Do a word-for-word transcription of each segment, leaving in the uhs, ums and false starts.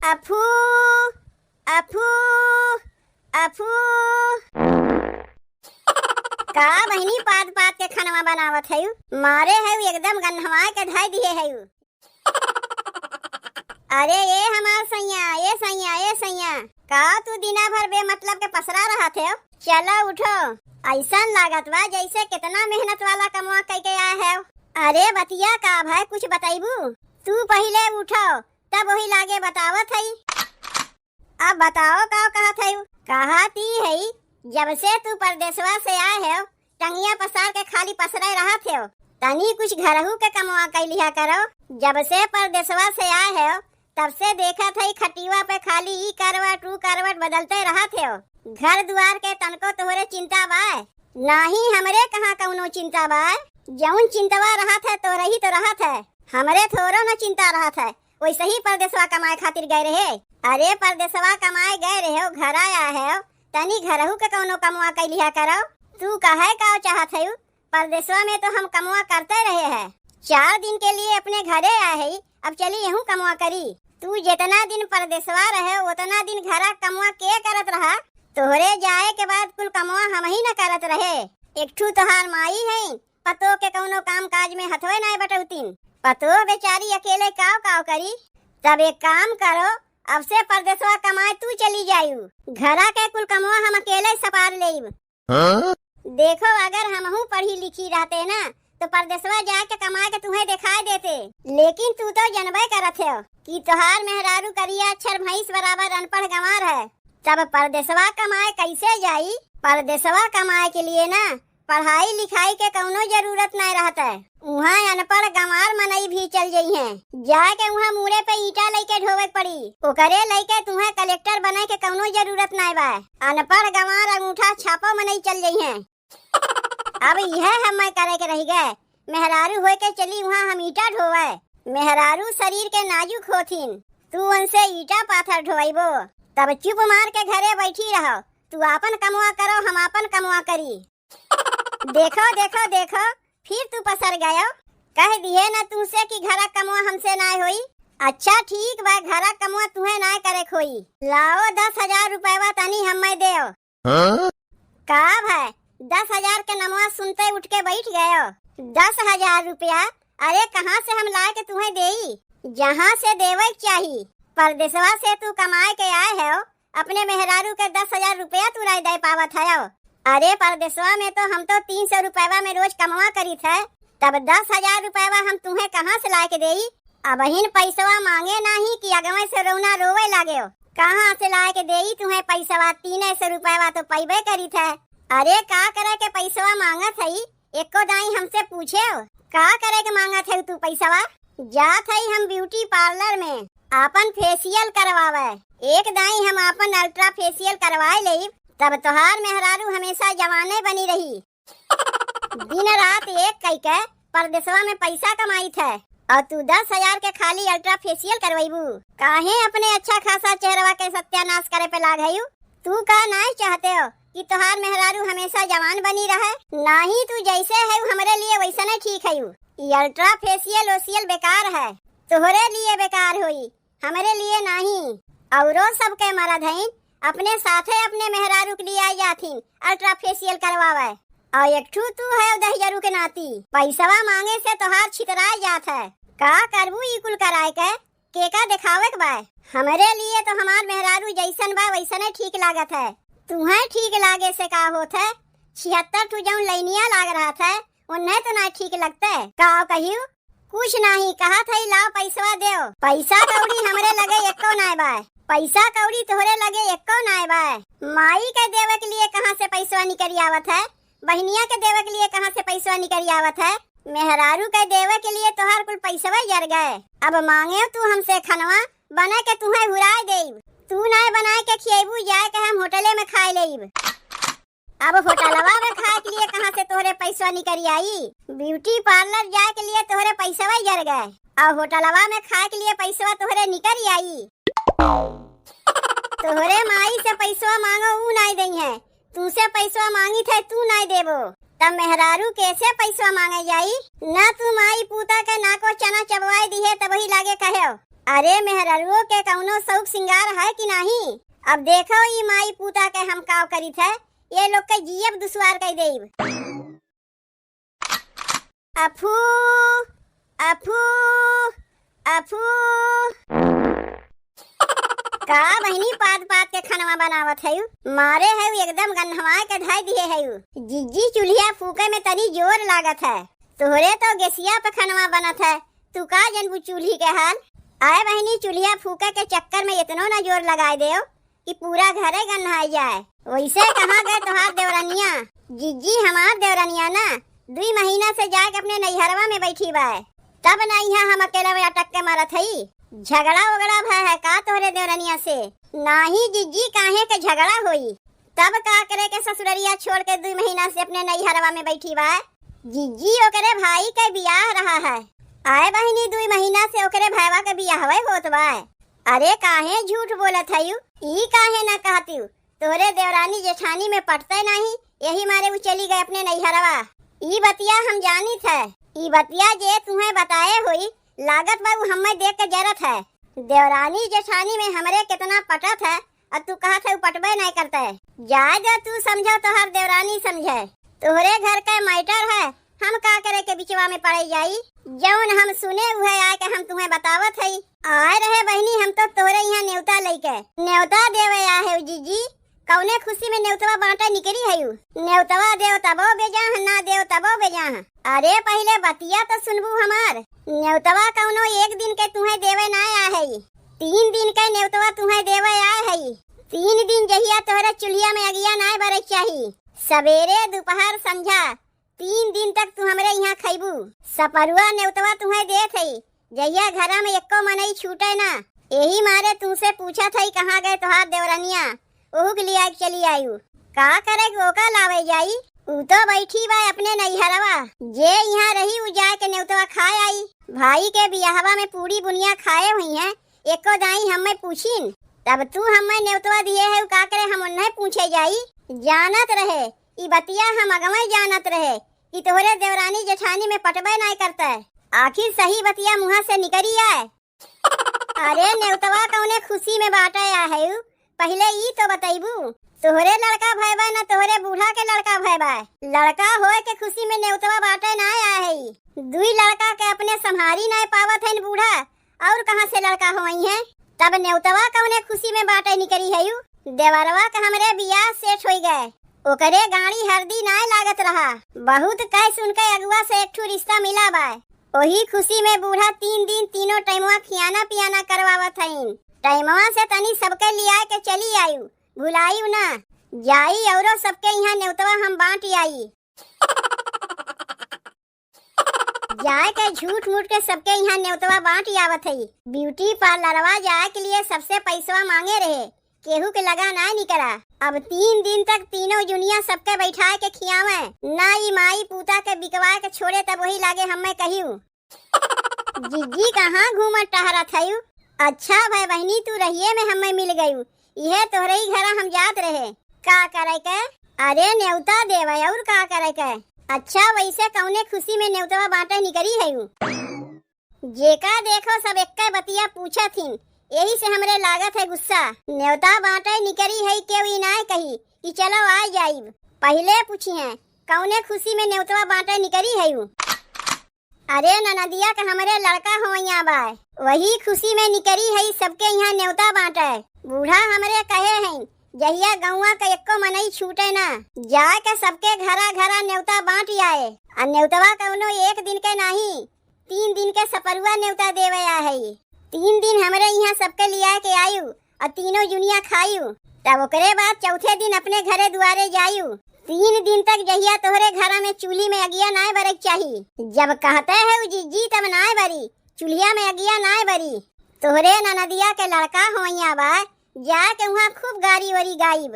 अफू, अफू, अफू। का बहिनी पाद पाद के खनवा बनावत हयू? मारे हयू एकदम गन्हवाए के धइ दिहे हयू। अरे ए हमार सैया, ए सैया, ए सैया, का तू दिना भर बेमतलब के पसरा रहत हो? चलो उठो, अइसन लागत बा जइसे केतना मेहनत वाला कमवा कइके आए हो। अरे बतिया का भय, कुछ बतइबू? तू पहिले उठो, तब वही लागे बतावत हई। अब बताओ का कहत हई? कहत ई हई, जब से तू परदेसवा से आए हो, टंगिया पसार के खाली पसरे रहत हो। तनी कुछ घरहू के कमवा कइ लिहा करो। जब से परदेसवा से आए हो, तब से देखत हई खटिवा पे खाली ई करवट, ऊ करवट बदलते रहत हो। घर दुआर के तनको तोहरे चिंता बाय? नाही, हमरे कहाँ कउनो चिंता बाय। जउन चिंतवा रहत है, तोरही तो रहत है। हमरे थोरो न चिंता रहत है। वइसही परदेसवा कमाए खातिर गए रहे। अरे परदेसवा कमाए गए रहे हो, घरा आए हो, तनी घरहू के कउनो कमवा कइ लिहा करो। तू कहे का चाहत हयू? परदेसवा में तो हम कमवा करते रहे हैं। चार दिन के लिए अपने घरे आए हई, अब चली यहू कमवा करी। तू जेतना दिन परदेसवा रहे, ओतना दिन घरा कमवा के करत रहा? तोहरे जाए के बाद कुल कमवा हमही न करत रहे। एक ठू तोहार माई हई, पतोह के कउनो काम काज में हथवे नाय बटौतीन। पतोह बेचारी अकेले काव काव करी। तब एक काम करो, अब से परदेसवा कमाए तू चली जायू, घरा के कुल कमवा हम अकेले सपार लेब। हाँ? देखो, अगर हमहू पढ़ी लिखी रहते ना, तो परदेसवा जाए के कमाए के तुहें देखाए देते। लेकिन तू तो जनबे करत हो कि तोहार मेहरारू करिया अक्षर भैंस बराबर अनपढ़ गंवार है। तब परदेसवा कमाए कइसे जाई? परदेसवा कमाए के लिए ना पढ़ाई लिखाई के कउनो जरूरत नाय रहत है। उहाँ अनपढ़ गंवार मनई भी चल जइहें। जाए के उहाँ मूड़े पे ईंटा लइके ढोवे के पड़ी। ओकरे लइके तुहें कलेक्टर बने के कउनो जरूरत नाय बा। अनपढ़ गंवार अंगूठा छापो मनई चल जइहें। अब इहे हम्मे करे के रहि गए, मेहरारू होए के चली उहाँ हम ईंटा ढोवे। मेहरारू शरीर के नाजुक होथिन, तू उनसे ईंटा पाथर ढोवइबो। तब चुप मार के घरे बैठी रहो, तू आपन कमवा करो, हम आपन कमवा करी। देखो, देखो, देखो, फिर तू पसर गयो। कह दिहे न तुमसे कि घरा कमवा हमसे नाय होई। अच्छा ठीक बा, घरा कमवा तुहें नाय करे के होई। लाओ दस हजार रुपयवा तनी हम्मे देओ। हाँ? का भाई, दस हजार के नमवा सुनते उठ के बैठ गयो? दस हजार रुपया? अरे कहाँ से हम लाए के तुहें देई? जहाँ से देवे के चाही। परदेसवा से तू कमाए के आए हो, अपने मेहरारू के दस हजार रुपया तू नाय दे पावत हयो। अरे परदेसवा में तो हम तो तीन सौ रुपयवा में रोज कमवा करीत है, तब दस हजार रुपयवा हम तुहें कहाँ से लाए के देई? अबहिन पैसवा मांगे नाही कि अगवे से रोना रोवे लागे हो। कहाँ से लाए के देई तुहें पैसवा? तीन सौ रुपयवा तो पैबे करीत है। अरे का करे के पैसवा मांगत हई, एको दाई हमसे पूछे हो? का करे के मांगत है तू पैसवा? जात हई हम ब्यूटी पार्लर में आपन फेशियल करवावे। एक दाई हम आपन अल्ट्रा फेशियल करवाए लेब, तब तोहार मेहरारू हमेशा जवाने बनी रही। दिन रात एक कई के परदेसवा में पैसा कमाइत है, और तू दस हजार के खाली अल्ट्रा फेशियल करवैबू। काहे अपने अच्छा खासा चेहरवा के सत्यानाश करे पे लाग हयू? तू का नाय चाहते हो कि तोहार मेहरारू हमेशा जवान बनी रहे? नाही, तू जैसे है हमरे लिए वैसने ठीक है। ई अल्ट्रा फेशियल ओशियल बेकार है, तोहरे लिए बेकार होई, हमरे लिए नाही। औरो सबके मरद हईन, अपने साथे अपने मेहरारू के लिए आई जाथिन अल्ट्रा फेशियल करवावे। और एक ठू तू है दहिजरू के नाती, पैसवा मांगे से तोहार छितराए जात है। का करबू ई कुल कराए के? केका देखावे के बाय? हमरे लिए तो हमार मेहरारू जैसन बा वैसने ठीक लागत है। तुहें ठीक लागे से का होत है? छिहत्तर ठू जौन लैनिया लाग रहत है, उन्हें तो ना ठीक लगते। का कहियो? कुछ नाही, कहत है लाओ पैसवा देओ। पैसा कौड़ी हमरे लगे एको नाय बाय। पैसा कौड़ी तोहरे लगे एको नाय बाय। माई के देवे के लिए कहाँ से पैसवा निकरी आवत है? बहिनिया के देवे के लिए कहाँ से पैसवा निकरी आवत है? मेहरारू के देवे के लिए तोहार कुल पैसवा जर गए। अब मांगे तू हमसे खनवा, बने के तुहें हुराए देब। तू नाय बनाए के खिएबू, जाए के हम होटले में खाए लेब। अब होटलवा में खाए के लिए कहाँ से तोहरे पैसवा निकरी आई? ब्यूटी पार्लर जाए के लिए तोहरे पैसवा जर गए, और होटलवा में खाए के लिए पैसवा तोहरे निकरी आई? तोहरे माई से पैसवा मांगो, ऊ नाय दई है। तुमसे पैसवा मांगी थे, तू नाय देबो, तब मेहरारू कैसे पैसवा मांगे जाई? ना तू माई पूता के नाको चना चबवाए दिहे, तब वही लागे कहो। अरे मेहररुओ के कउनो सउक सिंगार है कि नाहीं? अब देखो ई माई पूता के हम काव करित है, ये लोग के जियब दुसवार कइ देइब। अफू, अफू, अफू। का बहिनी पात पात के खनवा बनावत हयू? मारे हयू एकदम गन्हवाए के धइ दिहे हयू। जिज्जी चूल्हिया फूके में तनी जोर लागत है। तोहरे तो गैसिया पे खनवा बनत है, तू का जनबू चूल्ही के हाल? आए बहिनी, चूल्हिया फूके के चक्कर में इतनो ना जोर लगाए देव कि पूरा घरे गन्हाई जाए। वैसे कहाँ गए तोहार देवरनिया? जिज्जी, हमार देवरनिया ना दुई महीना से जाके अपने नैहरवा में बैठी बाय, तब ना यहाँ हम अकेला में अटक के मरत हई। झगड़ा ओगड़ा भय है का तोहरे देवरनिया से? नाही जिज्जी, काहे के झगड़ा होई? तब का करे के ससुररिया छोड़ के दुई महीना से अपने नैहरवा में बैठी बाय? जिज्जी, ओकरे भाई के बियाह रहा है। आए बहिनी, दुई महीना से ओकरे भाईवा के बियाहवे होत बाय। अरे काहे झूठ बोलत हयू? ई काहे ना कहतिउ? तोहरे देवरानी जेठानी में पटते नाही, यही मारे उ चली गए अपने नैहरवा। ई बतिया हम जानित है। ई बतिया जे तुहें बताए होई, लागत बा उ हम्मे देख के जरत है। देवरानी जेठानी में हमरे कितना पटत है, और तू कहत है उ पटबे नहीं करते। जाए दे, तू समझो तोहर देवरानी समझे। तोहरे घर का मैटर है, हम का करे के बिचवा में पड़े जाई? जौन हम सुने उहे आए के हम तुहें बतावत हई। आए रहे बहिनी, हम तो तोहरे यहाँ नेवता लइके। नेवता देवे आहे जिज्जी, कौने खुशी में नेवतवा बांटे निकरी हयू? नेवतवा देव तबो बेजाह, ना देव तबो बेजाह। अरे पहिले बतिया तो सुनबू हमार। नेवतवा कौनो एक दिन के तुहें देवे ना आहे, तीन दिन के नेवतवा तुहें देवे आए हई। तीन दिन जहिया तोहरे चुल्हिया में अगिया ना बरे चाही, सवेरे, दोपहर, संझा, तीन दिन तक तू हमरे यहाँ खइबू। सपरुआ नेवतवा तुहें देत हई, जहिया घरा में एको मनई छूटे ना। एही मारे तुमसे पूछत हई कहाँ गए तोहार देवरनिया, ओहू के लिया के चली आयु। का करे के ओका लावे जाई? ऊ तो बैठी बा अपने नैहरवा। जे यहाँ रही उ जाए के नेवतवा खाए आई। भाई के बियाहवा में पूड़ी बुनिया खाए हुई हैं, एको दाई हमें पूछिन। तब तू हमें नेवतवा दिए है, उ का करे हम उन्हें पूछे जाई? जानत रहे, ई बतिया हम अगवे जानत रहे कि तोहरे देवरानी जेठानी में पटबे नाय करते। आखिर सही बतिया मुँहा से निकरी आए। अरे नेवतवा कौने खुशी में बाटे आ है उ? पहिले ई तो बतैबू। तोहरे लड़का भय बा न तोहरे बूढ़ा के लड़का भय बा। लड़का होए के खुशी में नेवतवा बाटे ना आ है। दुई लड़का के अपने संभारी ना पावत है बूढ़ा, और कहाँ से लड़का होई है? तब नेवतवा कौने खुशी में बाटे निकरी है उ? देवरवा के हमरे बियाह सेट होई गए, ओकरे गाड़ी हरदी नाय लागत रहा। बहुत कह सुन के अगुआ से एक ठू रिश्ता मिला बा। ओही खुशी में बूढ़ा तीन दिन तीनों टाइमवा खियाना पियाना करवावत हईन। टाइमवा से तनी सबके लिया के चली आयु, भुलायु ना। जाई औरो सबके यहाँ नेवतवा हम बांट आई। जाए के झूठ मूठ के सबके यहाँ नेवतवा बांट आवत हई। ब्यूटी पार्लरवा जाए के लिए सबसे पैसवा मांगे रहे, केहू के लगा ना निकरा। अब तीन दिन तक तीनों जुनिया सबके बैठाए के खियावे, ना ई माई पूता के बिकवाए के छोड़े, तब वही लागे हमें कहियो। जिज्जी कहाँ घूमत टहरत हयू? अच्छा भय बहिनी, तू रहिए में हमें मिल गयू। इहे तोहरे ही घरा हम जात रहे। का करे के? अरे नेवता देवे और का करे के। अच्छा वैसे कौने खुशी में नेवतवा बांटे निकरी हयू? जेका देखो सब एक्के बतिया पूछत हिन, यही से हमरे लागत है गुस्सा। नेवता बांटे निकरी है, केहू ई नाय कही कि चलो आ जाइब। पहिले पूछी हैं, कौने खुशी में नेवतवा बांटे निकरी हयू? अरे ननदिया के हमरे लड़का होइया बाय, वही खुशी में निकरी हई सबके यहाँ नेवता बांटे। बूढ़ा हमरे कहे हैं, जहिया गौवा के एक्को मनई छूटे ना, जाए के सबके घरा घरा नेवता बांट आए। आ नेवतवा कौनो एक दिन के नाही, तीन दिन के सपरुआ नेवता देवे आ हई। तीन दिन हमरे यहाँ सबके लिया के आयु, और तीनों जुनिया खायू। तब ओकरे बाद चौथे दिन अपने घरे दुआरे जायू। तीन दिन तक जहिया तोहरे घरा में चूल्ही में अगिया नाय बरे के चाही। जब कहते है उ जिज्जी तब नाय बरी, चूल्हिया में अगिया नाय बरी। तोहरे ननदिया के लड़का होइया बा, जाके उहाँ खूब गारी ओरी गाइब।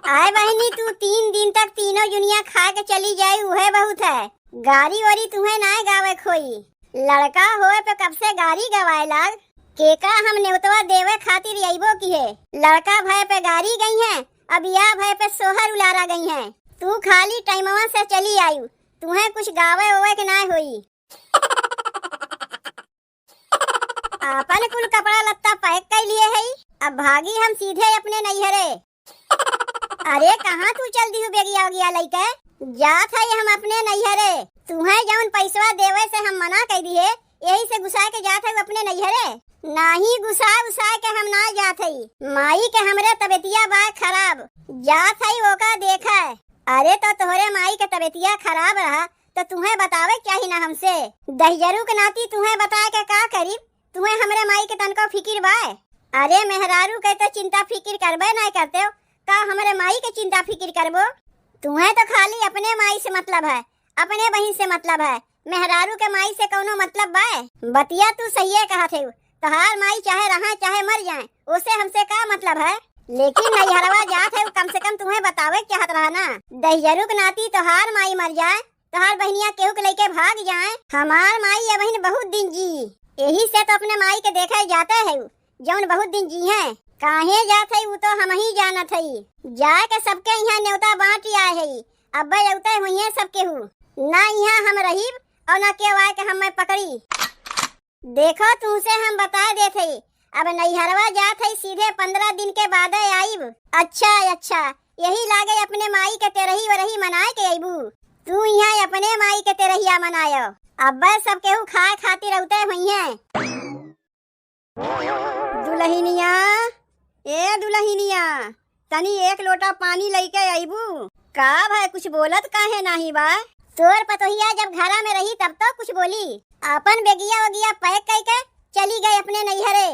आए बहिनी, तू तीन दिन तक तीनों जुनिया खाए के चली जाई, उहे बहुत है। गारी ओरी तुहे नाय गावे खोई। लड़का होए पे कब से गारी गवाए लाग। केका हम नेवतवा देवे खातिर अइबो किहे। लड़का भय पे गारी गई हैं, अब या भय पे सोहर उलारा गई हैं। तू खाली टाइमवा से चली आयु, तुहे कुछ गावे ओवे के नाय होई। आपन कुल कपड़ा लत्ता pack कइ लिहे हई, अब भागी हम सीधे अपने नैहरे। अरे, कहाँ तू चल दिहू बेगिया ओगिया लइके? जात हई हम अपने नैहरे। तुहें जउन पइसवा देवे से हम मना कइ दिहे, एही से गुस्साए के जात हई अपने नैहरे। नाहीं, गुस्साए उस्साए के हम ना जात हई। माई के हमरे तबियतिया बाय खराब, जात हई ओका देखे। अरे, तो तोहरे माई के तबियतिया खराब रहा, तो तुहें बतावे के चाही ना हमसे। दहिजरू के नाती तुहें बताए के का करी? तुहें हमरे माई के तनको फिकिर बाय? अरे मेहरारू के तो चिंता फिकिर करबे नाय करतेउ, का हमरे माई के चिंता फिकिर करबो? तुहें तो खाली अपने माई से मतलब है, अपने बहिन से मतलब है, मेहरारू के माई से कउनो मतलब बाय? बतिया तू सहिए कहत हेउ, तोहार माई चाहे रहा चाहे मर जाए, ओसे हमसे का मतलब है? लेकिन नैहरवा जात हेउ, कम से कम तुहें बतावे के चाहत रहा ना। दहिजरू के नाती तोहार माई मर जाए, तोहार बहिनिया केहू के लइके भाग जाए। हमार माई अबहिन बहुत दिन जी, एही से तो अपने माई के देखे जाते हई, जउन बहुत दिन जीहें। काहे जात हई, उ तो हमहीं जानत हई। जाए के सबके इहाँ नेवता बाँटि आए हई, अब्बे अउते होइहें सब केहू। ना इहाँ हम रहिब अउर ना केहू आए के हम्मे पकड़ी। देखो, तुहसे हम बताए देत हई, अब नैहरवा जात हई, सीधे पन्द्रह दिन के बादे आइब। अच्छा, अच्छा, यही लागे अपने माई के तेरही वरही मनाए के अइबू। तू इहाँ अपने माई के तेरहिया मनायो। अब्बे सब केहू खाए खातिर अउते होइहें। दुलहिनिया, ए दुलहिनिया, तनी एक लोटा पानी लइके अइबू? का भय, कुछ बोलत काहे नाहीं बा? तोर पतोहिया जब घरा में रही तब तो कुछ बोली। आपन बेगिया ओगिया pack कइके चली गए अपने नैहरे।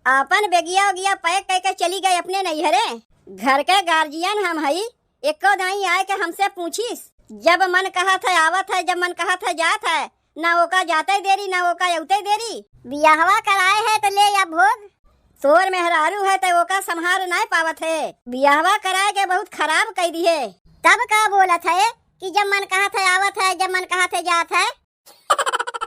आपन बेगिया ओगिया pack कइके चली गए अपने नैहरे। घर के guardian हम हई, एको दाईं आए के हमसे पूछिस? जब मन कहत है आवत है, जब मन कहत है जात है, ना ओका जाते देरी, ना ओका अउते देरी। बियाहवा कराए है त ले या भोग। तोर मेहरारू है त ओका सम्हार नाय पावत है। बियाहवा कराए के बहुत खराब कइ दिहे। तब का बोलत है कि जब मन कहत है आवत है, जब मन कहत है जात है।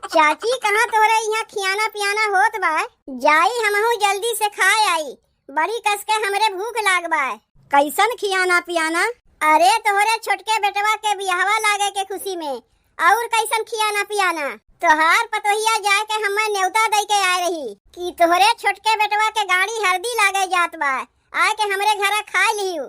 चाची, कहाँ तोहरे इहाँ खियाना पियाना होत बा? जाई हमहूँ जल्दी से खाए आई, बड़ी कस के हमरे भूख लाग बा। कइसन खियाना पियाना? अरे, तोहरे छोटके बेटवा के बियाहवा लागे के खुशी में, अउर कइसन खियाना पियाना? तोहार पतोहिया जाए के हम्मे नेवता दइ के आए रही कि तोहरे छोटके बेटवा के गाड़ी हरदी लागे जात बा, आए के हमरे घरा खाए लिहू।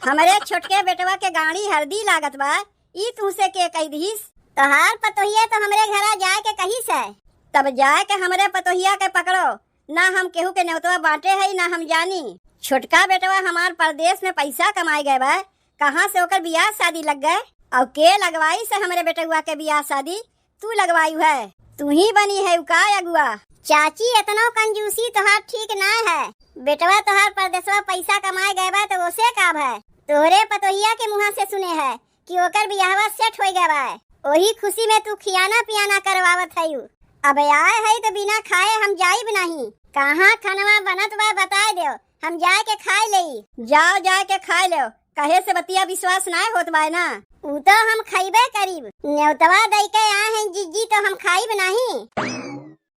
हमरे छोटके बेटवा के गाड़ी हरदी लागत बा, ई तुहसे के कहि दिहिस? तोहार पतोहिया तो हमरे घरा जाए के कहिस है। तब जाए के हमरे पतोहिया के पकड़ो, ना हम केहू के नेवतवा बाँटे हई, ना हम जानी। छोटका बेटवा हमार परदेस में पइसा कमाए गए बा, कहाँ से ओकर बियाह सादी लग गए? अउ के लगवाइस हमरे बेटउआ के बियाह सादी? तू लगवायु है, तू ही बनी है का अगुआ? चाची, एतनो कंजूसी तोहार ठीक ना है। बेटवा तोहार परदेसवा पइसा कमाए गए बा, त ओसे का भय? तोहरे पतोहिया के मुँहा से सुने है कि ओकर बियाहवा set होइ गए बा। ओही खुशी में तू खियाना पियाना करवावत हयू। अब आए है त बिना खाए हम जाइब नाहीं। कहाँ खनवा बनत बा, बताए देव, हम जाए के खाए लेई। जाओ, जाए के खाए लेव। कहे से बतिया विश्वास नाय होत बाय ना। ऊ तो हम खइबे करीब। नेवतवा दइ के आए हैं जिज्जी, तो हम खाइब नाहीं।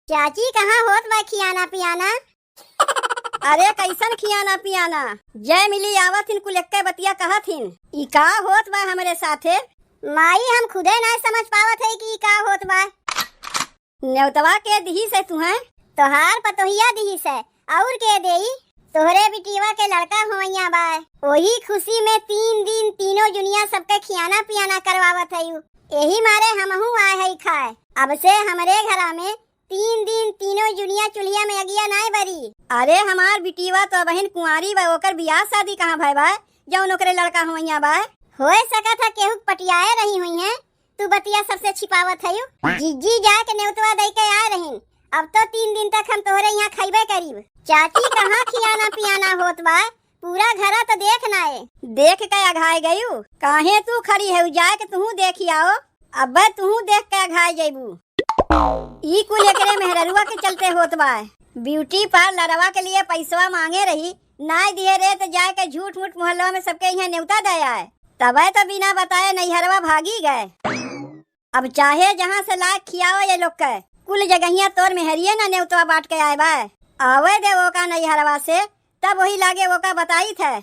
चाची, कहाँ होत बा खियाना पियाना? अरे, कइसन खियाना पियाना? जय मिली आवत हिन, कुल एक्के बतिया कहत हिन। ई का होत बा हमरे साथे? माई, हम खुदे नाय समझ पावत है कि ई का होत बा। नेवतवा के दिहिस है तुहें? तोहार पतोहिया दिहिस है, अउर के देई? तोहरे बिटिया के लड़का होइया बाय। ओही खुशी में तीन दिन तीनों जुनिया सबके खियाना पियाना करवावत हयू। एही मारे हमहू आए हई खाए। अब से हमरे घरा में तीन दिन तीनों जुनिया चुल्हिया में अगिया नाय बरी। अरे, हमार बिटिया तो अबहिन कुंवारी बा, ओकर बियाह सादी कहाँ भय बा, जउन ओकरे लड़का होइया बा? होए सकत है केहू के पटियाए रही हुइहें, तू बतिया सबसे छिपावत हयू। जिज्जी जाए के नेवतवा दइ के आए रहिन, अब तो तीन दिन तक हम तोहरे इहाँ खइबे करीब। चाची, कहाँ खियाना पियाना होत बा, पूरा घरा तो देख नाए। देख के अघाए गयू, काहे तू खड़ी है, जाए के तुहू देखि आओ, अब्बे तुहू देख के अघाए जइबू। ई कुल एकरे मेहररुआ के चलते होत बा। ब्यूटी पार्लरवा के लिए पइसवा माँगे रही, नाय दिहे रे, त जाए के झूठ मूठ मोहल्ला में सबके इहाँ नेवता दे आए। तबे त बिना बताए नैहरवा भागी गए। अब चाहे जहाँ से लाए खियाओ ये लोग के, कुल जगहिया तोर मेहरिये ना नेवतवा बाँट के आए बा। आवे दे ओका नैहरवा से, तब ओही लागे ओका बताइत है।